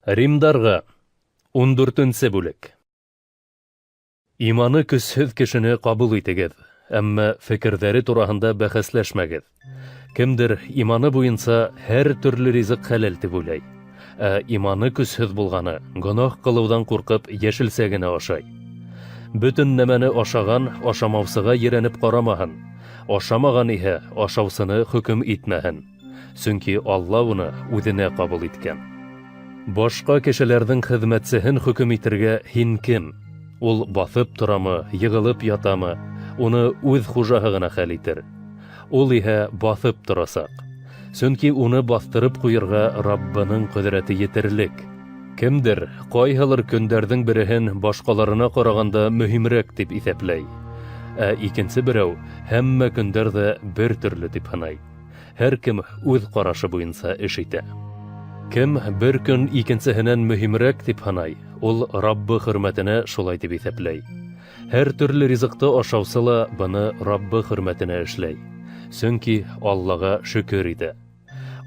Римдарға, 14-нсе бүлек. Иманы көсһөҙ кешене ҡабул итегеҙ, әммә фекерҙәре тураһында бәхәсләшмәгеҙ. Кемдер иманы буйынса һәр төрлө ризыҡ хәләл тип уйлай, ә иманы көсһөҙ булғаны гонаһ ҡылыуҙан ҡурҡып йәшелсә генә ашай. Бөтөн нәмәне ашаған ашамаусыға ерәнеп ҡарамаһын, ашамаған иһә ашаусыны хөкөм итмәһен, сөнки Алла уны үҙенә ҡабул иткән. Башҡа кешеләрҙең хеҙмәтсеһен хөкөм итергә һин кем? Ул баҫып торамы, йығылып ятамы, уны үҙ хужаһы ғына хәл итер. Ул иһә баҫып торасаҡ. Сөнки уны баҫтырып ҡуйырға Раббының ҡөҙрәте етерлек. Кемдер ҡайһылыр көндәрҙең береһен башҡаларына ҡарағанда мөһимерәк тип иҫәпләй. Ә икенсе берәү һәммә көндәр ҙә бер төрлө тип һанай. Һәр кем үҙ ҡарашы буйынса эш итә. Кем бер көн икенсеһенән мөһимерәк тип һанай, ул Раббы хөрмәтенә шулай тип иҫәпләй. Һәр төрлө ризыҡты ашаусы ла быны Раббы хөрмәтенә эшләй. Сөнки Аллаға шөкөр итә.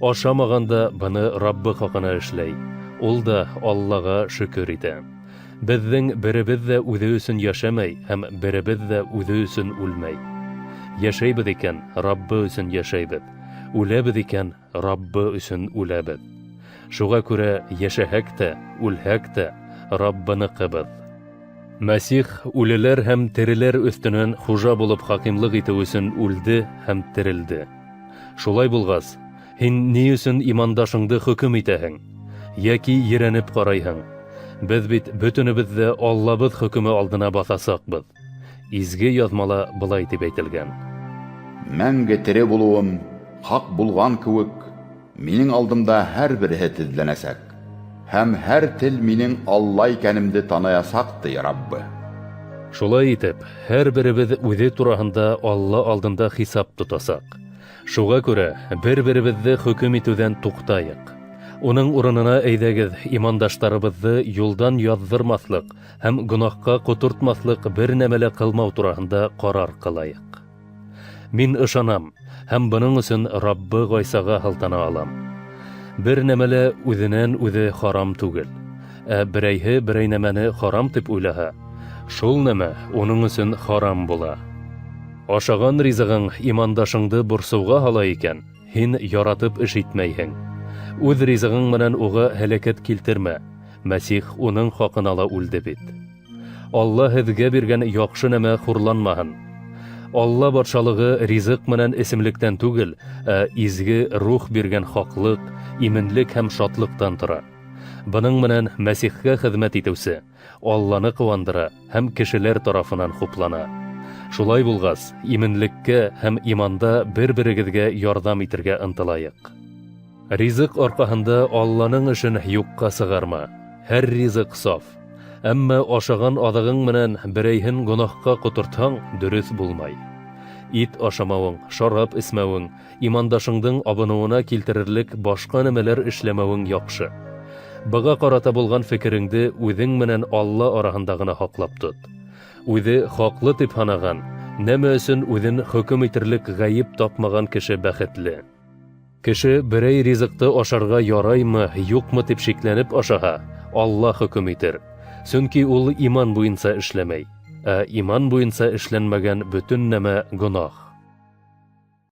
Ашамаған да быны Раббы хаҡына эшләй. Ул да Аллаға шөкөр итә. Беҙҙең беребеҙ ҙә үҙе өсөн йәшәмәй һәм беребеҙ ҙә үҙе өсөн үлмәй. Йәшәйбеҙ икән, Раббы өсөн йәшәйбеҙ. Үләбеҙ икән, Раббы өсөн үләбеҙ. Шуға күрә йәшәһәк тә, үлһәк тә, Раббыныҡыбыҙ. Мәсих үлеләр һәм тереләр өҫтөнән хужа булып хакимлыҡ итеү өсөн үлде һәм терелде. Шулай булғас, һин ни өсөн имандашыңды хөкөм итәһең? Йәки ерәнеп ҡарайһың? Беҙ бит бөтөнөбөҙ ҙә Аллабыҙ хөкөмө алдына баҫасаҡбыҙ. Изге яҙмала былай тип әйтелгән: Мәңге тере булыуым хаҡ булған кеүек, минең алдымда һәр береһе теҙләнәсәк, һәм һәр тел минең Алла икәнемде таныясаҡ, ти Раббы. Шулай итеп, һәр беребеҙ үҙе тураһында Алла алдында хисап тотасаҡ. Шуға күрә бер-беребеҙҙе хөкөм итеүҙән туҡтайыҡ. Уның урынына әйҙәгеҙ имандаштарыбыҙҙы юлдан яҙҙырмаҫлыҡ һәм гонаһҡа ҡотортмаҫлыҡ бер нәмә лә ҡылмау тураһында ҡарар ҡылайыҡ. Мин ышанам һәм бының өсөн Раббы Ғайсаға һылтана алам. Бер нәмә лә үҙенән үҙе харам түгел. Ә берәйһе берәй нәмәне харам тип уйлаһа, шул нәмә уның өсөн харам була. Ашаған ризығың имандашыңды борсоуға һала икән, һин яратып эш итмәйһең. Үҙ ризығың менән уға һәләкәт килтермә. Мәсих уның хаҡына ла үлде бит. Алла һеҙгә биргән яҡшы нәмә хурланмаһын. Алла батшалығы ризыҡ менән эсемлектән түгел, ә изге рух биргән хаҡлыҡ, именлек һәм шатлыҡтан тора. Бының менән Мәсихкә хеҙмәт итеүсе Алланы ҡыуандыра һәм кешеләр тарафынан хуплана. Шулай булғас, именлеккә һәм иманда бер-берегеҙгә ярҙам итергә ынтылайыҡ. Ризыҡ арҡаһында Алланың эшен юҡҡа сығарма. Һәр ризыҡ саф. Әммә ашаған аҙығың менән берәйһен гонаһҡа ҡотортһаң, дөрөҫ булмай. Ит ашамауың, шарап эсмәүең, имандашыңдың абыныуына килтерерлек башҡа нәмәләр эшләмәүең яҡшы. Быға ҡарата булған фекереңде үҙең менән Алла араһында ғына һаҡлап тот. Үҙе хаҡлы тип һанаған, нәмә өсөн үҙен хөкөм итерлек ғәйеп тапмаған кеше бәхетле. Кеше берәй ризыҡты ашарға яраймы, юҡмы тип шикләнеп ашаһа, Алла хөкөм итер. Сөнки ул иман буйынса эшләмәй. Ә иман буйынса эшләнмәгән бөтөн нәмә гонаһ.